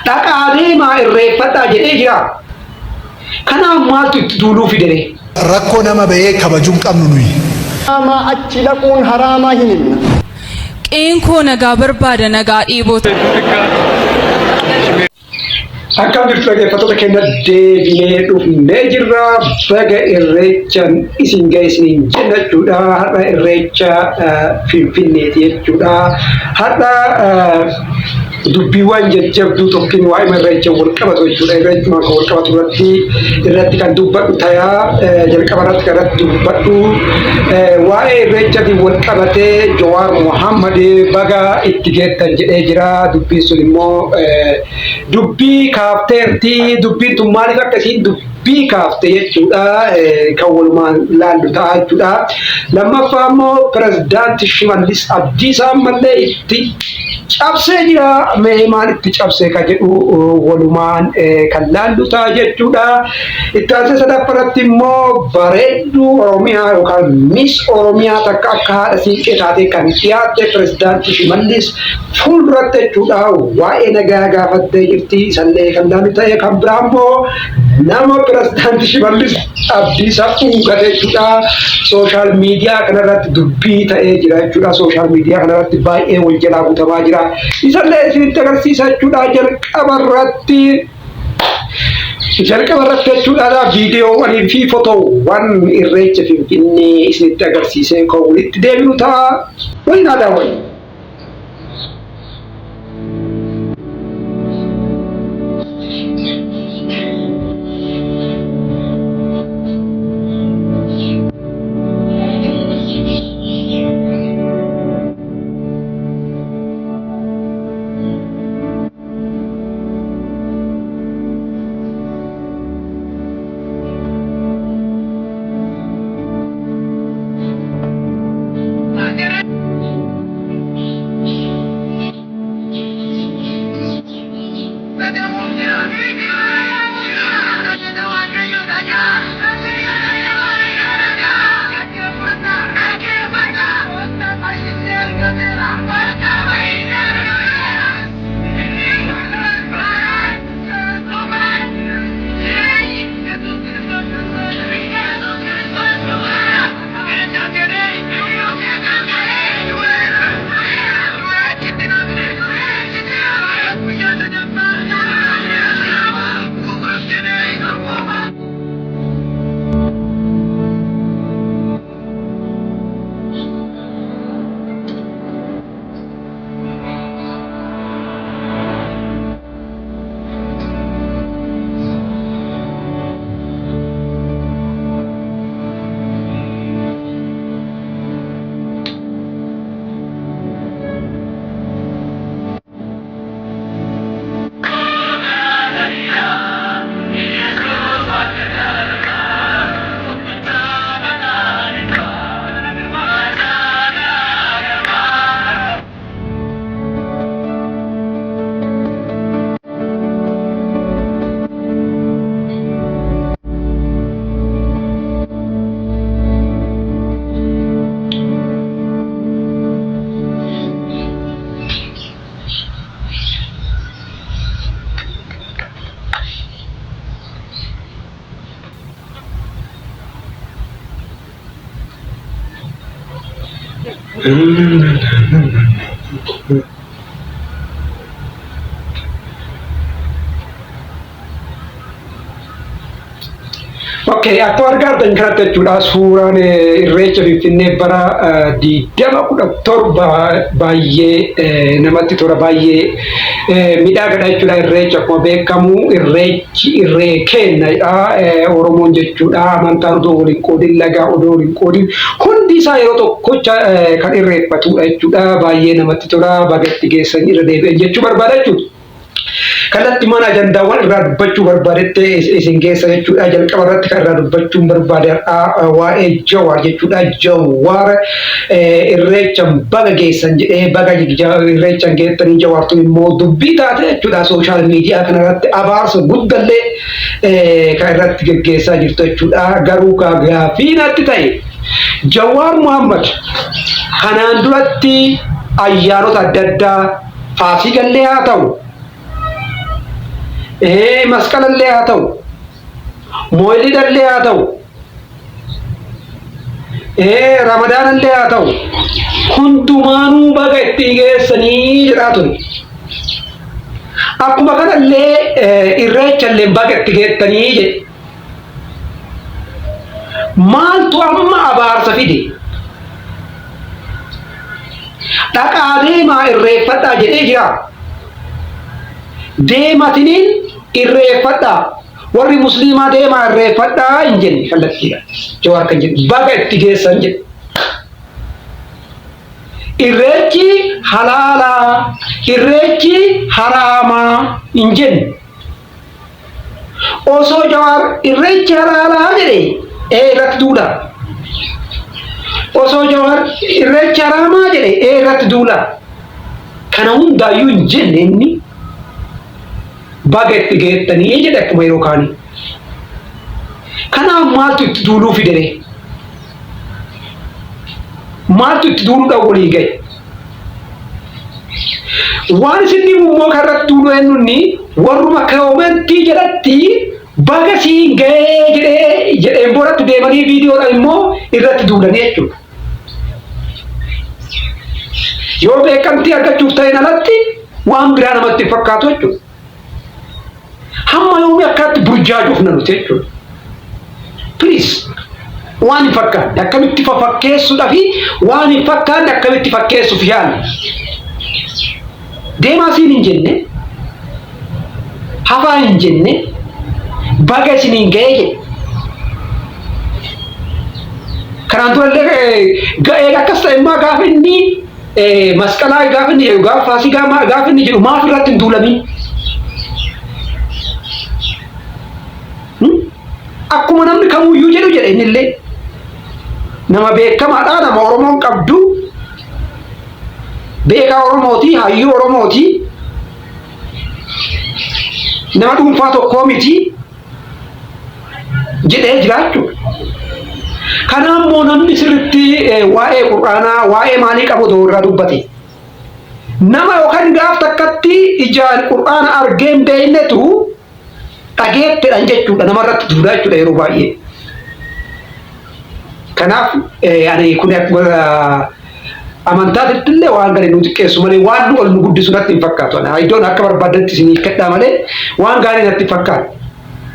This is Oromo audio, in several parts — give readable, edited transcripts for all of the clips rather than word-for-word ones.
Dhaqaa deemaa irreeffadhaa jedhee jira. Kanaaf maaltu itti duuluu fide ree? Rakkoo nama ba'ee kabajuu hin qabnu nuyi. Haraamaa achi dhaquun haraamaa hin himna. Qe'een koo nagaa barbaada nagaa dheebota. Akkam jirtu dhaggeeffattoota keenya deebinee dhufnee jirra. Baga irreechan isin ga'e isiniin jenna jechuudha. Har'a irreecha Finfinneeti jechuudha. Har'a dubbiiwwan jajjabduu tokkin waa'ee irreecha wal qabatu jechuudha. Irreechuma kan wal qabatu irratti irratti kan dubbadhu tayaa jalqaba irratti kan irratti dubbadhu waa'ee irreechaatiin wal qabatee Jawaar Mohammad baga itti geettan jedhee jira. Dubbiin sun immoo dubbii kaafteerti. Dubbiin tun maaliif akka isiin dubbii kaafte jechuudha kan walumaan laallu ta'a jechuudha. Lammaffaa immoo pirezidaanti Shimallis Abdiisaa ammallee itti cabsee jira. Mee maal itti cabsee ka jedhu walumaan kan laallu ta'a jechuudha. Itti aansee sadaffaa irratti immoo bareedduu Oromiyaa yookaan Miss Oromiyaa takka akka haadha siinqee taatee kan dhiyaatte pirezidaanti Shimallis fuulduratti jechuudha waa'ee nagaa gaafattee jirti isallee kan laalu ta'e kan biraa immoo nama pirezidaanti Shimallis Abdiisaa dhungate jechuudha sooshaal miidiyaa kanarratti dubbii ta'ee jira jechuudha sooshaal miidiyaa kanarratti baay'ee wal jalaa butamaa jira isallee isinitti agarsiisa jechuudha jalqaba irratti Jalqaba irratti jechuudha viidiyoowwanii fi fotoowwan irreecha Finfinnee isinitti agarsiisee kan walitti deebinu ta'a. Waliin haa daawwannu. Okay, akkuma argaa jirtan kanatti jechuudha suuraan irreecha Finfinnee bara 2017 baay'ee namatti tola baay'ee midhaagaadha jechuudha irreecha akkuma beekamu irreechi irree kenna jedha Oromoon jechuudha amantaan odoo waliin qoodin lagaa odoo waliin qoodin hundi isaa yeroo tokkocha kan irreeffatudha jechuudha baay'ee namatti tola baga itti geessan irra deebi'an jechuu barbaada jechuudha. Kallattimaan ajandaawwan irraa dubbachuu barbaadetti isin geessa jechuudha. Jalqaba irratti kan irraa dubbachuun barbaade har'aa waa'ee Jawaar jechuudha. Jawaar irreechan baga geessan jedhee baga irreechan geettanii Jawaartu immoo dubbii taate jechuudha. Sooshaal miidiyaa kanarratti abaarsa guddallee kan irratti geggeessaa jirtu jechuudha. Garuu gaaffii natti ta'e Jawaar Muhammad kanaan duratti ayyaanota adda addaa Faasiikallee haa ta'u, Masqalallee haa ta'u, moolidallee haa ta'u, ramadaanallee haa ta'u, hundumaanuu baga itti geessanii jedhaa ture. Akkuma kanallee irreechallee baga itti geettanii jedhe. Maaltu amma abaarsa fide? Dhaqaa deemaa irreeffadhaa jedhee jira. Deematiniin irreeffadhaa. Warri musliimaa deemaa irreeffadhaa hin jenne kallattiidha. Jawaar kan jedhu baga itti geessan jedhe. Irreechi halaalaa, irreechi haraamaa hin jenne. Osoo Jawaar irreechi halaalaa jedhe ee irratti duula. Osoo Jawaar irreechi haraamaa jedhe ee irratti duula. Kana hundaayyuu hin jenne, inni baga itti geettanii jedhe akkuma yeroo kaanii. Kanaaf maaltu itti duuluu fidere? Maaltu itti duuluudhaan walii gahe? Waan isin dhibu immoo kan irratti duuluu eenyunni warruma comment jalatti baga siin gahee jedhee jedheen boodatti deemanii viidiyoodhaan immoo irratti duulanii jechuudha. Yoo beekamtii argachuuf ta'een alatti waan biraa namatti hin fakkaatu jechuudha. Hamma yoomii akkanatti burjaajofna nuti jechuudha. Please, waan hin fakkaanne akkamitti fakkeessuudhaa fi waan hin fakkaanne akkamitti fakkeessuuf yaala. Deemaa siin hin jenne, hafaa hin jenne, baga isiniin ga'ee jedhe. Kanaan durallee ga'ee akkas ta'e immoo gaafa inni masqalaa gaafa inni jedhu, gaafa faasigaa gaafa inni jedhu maaf irratti hin duulamin? Akkuma namni kamuyyuu jedhu jedhe, innillee nama beekamaadha, nama Oromoon qabdu, beekaa Oromooti, hayyuu Oromooti, nama dhuunfaa tokkoo miti jedhee jiraachuu. Kanaaf immoo namni sirritti waa'ee qur'aanaa, waa'ee maalii qabu otoo irraa dubbate. Nama yookaan gaaf takkatti ijaan qur'aana argee hin beeknetu dhageettedhaan jechuudha, namarratti duulaa jechuudha yeroo baay'ee. Kanaaf ani kun akkuma amantaatitti illee waan gaarii nu xiqqeessu malee waan nu ol nu guddisu natti hin fakkaatu. Iddoon akka barbaadetti isin hiikkadhaa malee waan gaarii natti hin fakkaatu.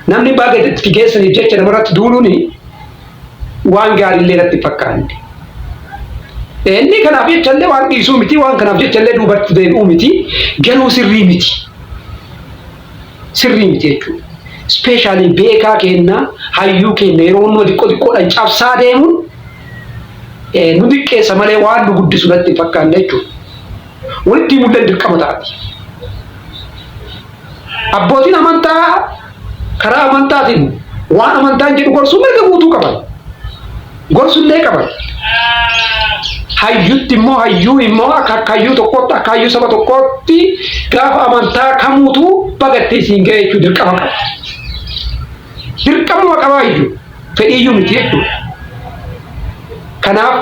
Namni baga itti geessaniif jecha namarratti duuluun waan gaarii illee natti hin fakkaanne. Inni kanaaf jecha illee waan dhiisuu miti, waan kanaaf jecha illee duubatti deebi'uu miti, garuu sirrii miti. Sirrii miti jechuudha. Especially beekaa keenya, hayyuu keenya yeroo hundumaa xiqqoo xiqqoodhaan cabsaa deemuun nu xiqqeessa malee waan nu guddisu natti hin fakkaanne jechuudha. Walitti himuun dirqama taati. Abbootiin amantaa karaa amantaatiin waan amantaan jedhu gorsuu mirga guutuu qaban. Gorsullee qaban. Hayyutti immoo, hayyuu immoo akka hayyuu tokkootti, akka hayyuu saba tokkootti gaafa amantaa kamuutu bagatti isiin ga'e jechuu dirqama qaba. Dirqamuma qabaa iyyuu fedhiiyyuu miti jechuudha. Kanaaf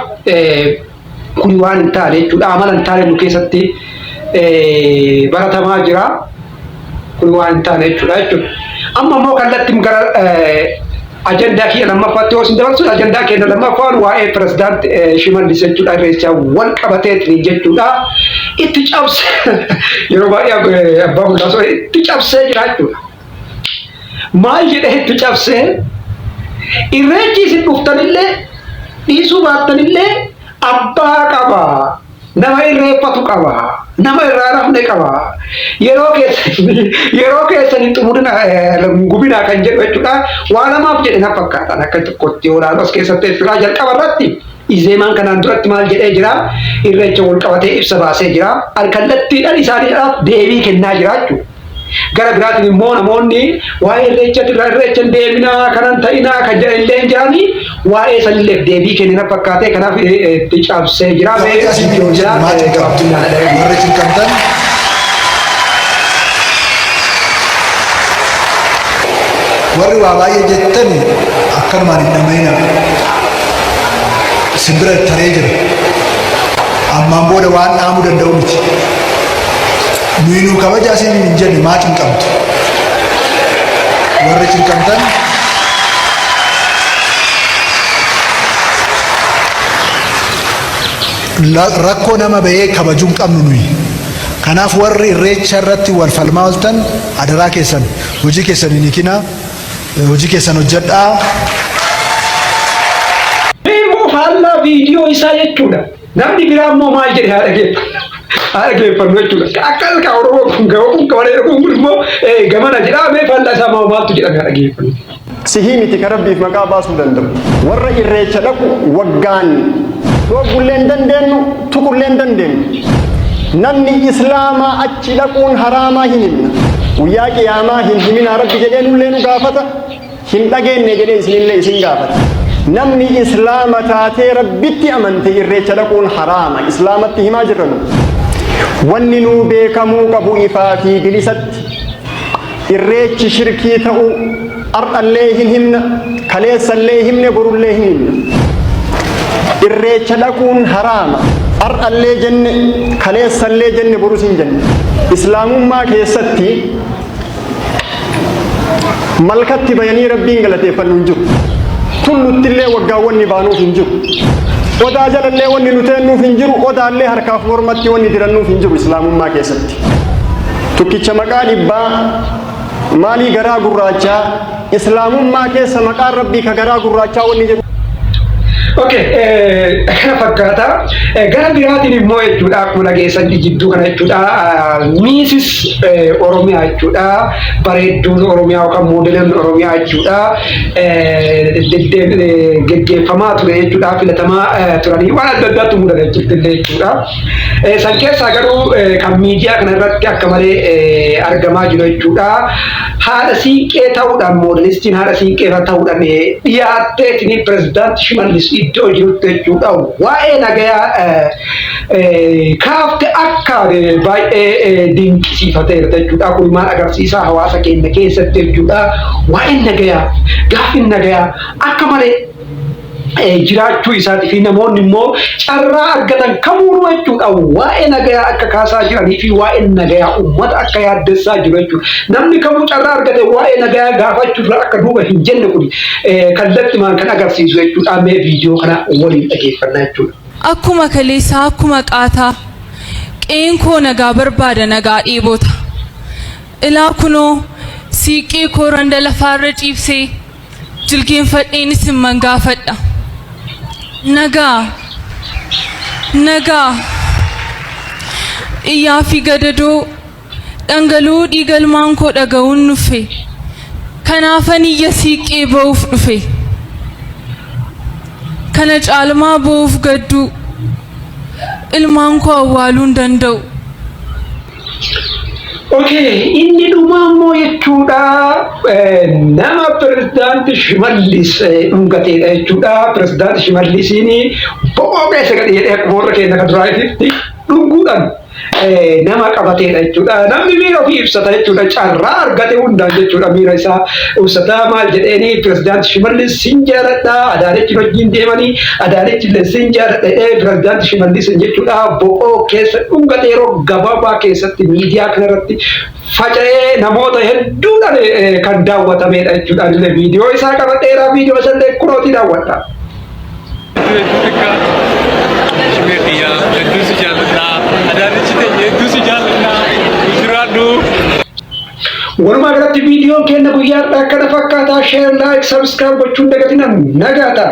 kuni waan hin taane jechuudha. Amala hin taane nu keessatti baratamaa jira. Kun waan hin taane jechuudha. Amma immoo kallattiin gara ajandaa kiyya lammaffaatti yoo isin dabarsu, ajandaa keenya lammaffaan waa'ee pirezidaant Shimallis jechuudha, irreechaa wal qabateetiin jechuudha. Itti cabsee, yeroo baay'ee abbaa mul'aasoo itti cabsee jira jechuudha. Maal jedhee itti cabsee? Irreechi isin dhuftanillee dhiisuu baattanillee abbaa qaba. Nama irreeffatu qaba. Nama irraa rafne qaba. Yeroo keessan hin xumurina, gubinaa kan jedhu jechuudha. Waa lamaaf jedhe na fakkaatan akka tokkotti yoo ilaalu as keessatti jechuudha. Jalqaba irratti Izeemaan kanaan duratti maal jedhee jira? Irreecha wal qabatee ibsa baasee jira. Kallattiidhaan isaaniidhaaf deebii kennaa jira jechuudha. Gara biraatiin immoo namoonni waa'ee irreecha irraa irreecha hin deeminaa, kanan ta'inaa kan jedhan illee hin jiranii, waa'ee sanilleef deebii kennina fakkaatee kanaaf itti cabsee jira. Kabaja isin hin jedhu maa cinqamtu? Warri cinqamtan warri waa baay'ee jettan akkanumaan hin dhama'ina. Simbira taree jira. Ammaan booda waan dhaamuu danda'u miti. Nuyi nuu kabaja isin hin jenne maa cinqamtu? Warri cinqamtan rakkoo nama bahee kabajuu hin qabnu nuyi. Kanaaf warri irreecha irratti wal falmaa ooltan adaraa keessan hojii keessan hin hiikinaa, hojii keessan hojjedhaa. Mee immoo faallaa viidiyoo isaa jechuudha. Namni biraa immoo maal jedhe haa dhageeffannu. Haa dhageeffannu jechuudha. Akka ka Oromoo kun gama kun gamana kun immoo gamana jedha mee faallaa isaa maaltu jedhame haa dhageeffannu. Sihii miti ka Rabbiif maqaa baasuu danda'u. Warra irreecha dhaqu waggaan dhoggullee hin dandeenyu, tuqullee hin dandeenyu. Namni Islaamaa achi dhaquun haraamaa hin himna. Guyyaa qiyaamaa hin himinaa Rabbi jedhee nullee nu gaafata, hin dhageenne jedhee isinillee isin gaafata. Namni Islaama taatee Rabbitti amante irreecha dhaquun haraama. Islaamatti himaa jirra nu. Wanni nuu beekamuu qabu ifaa fi bilisatti Irreechi shirkii ta'uu har'allee hin himna, kaleessallee himne, borullee hin himna. Irreecha dhaquun haraama. Har'allee jenne, kaleessallee jenne, borus hin jenne. Islaamummaa keessatti malkatti bayanii Rabbiin galateeffannu hin jiru. Tulluttillee waggaa wanni baanuuf hin jiru. Odaa jalallee wanni nu teennuuf hin jiru. Odaallee harkaaf mormatti wanni dirannuuf hin jiru Islaamummaa keessatti. Tokkicha maqaa dhibbaa maalii garaa gurraachaa Islaamummaa keessa maqaan Rabbii ka garaa gurraachaa wanni jedhu. Okay, kana fakkaata. Gara biraatiin immoo jechuudha akkuma dhageessan jidduu kana jechuudha Miisis Oromiyaa jechuudha bareedduun Oromiyaa yookaan moodeloonni Oromiyaa jechuudha geggeeffamaa ture jechuudha filatamaa turanii waan adda addaatu mudate jechuudha jechuudha. San keessaa garuu kan miidiyaa kana irratti akka malee argamaa jiru jechuudha. Haadha siinqee ta'uudhaan moodelistiin haadha siinqee irra ta'uudhaan dhiyaatteetiin pirezidaanti Shimallis iddoo jirutti jechuudha. Waa'ee nagayaa kaafte akka baay'ee dinqisiifateerta jechuudha. Kun maal agarsiisa hawaasa keenya keessatti jechuudha. Waa'een nagayaa gaaffiin nagayaa akka malee jiraachuu isaatii fi namoonni immoo carraa argatan kamuunuu jechuudha waa'ee nagayaa akka kaasaa jiranii fi waa'ee nagayaa uummata akka yaaddessaa jiru jechuudha. Namni kamuu carraa argate waa'ee nagayaa gaafachuurra akka duuba hin jenne kun kallattimaan kan agarsiisu jechuudha. Mee viidiyoo kana waliin dhageeffannaa jechuudha. Akkuma kaleessaa akkuma qaataa qe'een koo nagaa barbaada nagaa dheebota. Ilaa kunoo siiqqee koo randa lafaarra ciibsee Jilgeenfadheen isin mangaafadha. Nagaa! Nagaa! Iyyaa fi gadadoo, dhangala'uu dhiiga ilmaan koo dhaga'uun nuffe. Kanaafan iyya siiqqee ba'uuf dhufe. Kana caalmaa boo'uuf gadduu, ilmaan koo awwaaluu hin danda'u. Okay, inni dhumaa immoo jechuudha nama pirezidaanti Shimallis dhungateedha jechuudha. Pirezidaanti Shimallisiin bo'oo keessa gadi jedhee akkuma warra keenya kan duraatitti dhunguudhaan nama qabateedha jechuudha. Namni miira ofii ibsata jechuudha. Carraa argate hundaan jechuudha miira isaa ibsata. Maal jedheeni pirezidaanti Shimallis sin jaaladha Adaanechi wajjin deemanii Adaanechi illee sin jaaladha jedhee pirezidaanti Shimallis jechuudha bo'oo keessa dhungate yeroo gabaabaa keessatti miidiyaa kanarratti faca'ee namoota hedduudhaan kan daawwatameedha jechuudha. Illee viidiyoo isaa qabadheera viidiyoo isallee kunootii daawwadha. Shimee kiyya hedduu si jaalladha. Adaanichi teenya hedduu si jaalladha. Jiraadhu. Walumaa galatti viidiyoon keenya guyyaa har'aa kana fakkaata. Share, like, subscribe gochuun dagatina nagaata.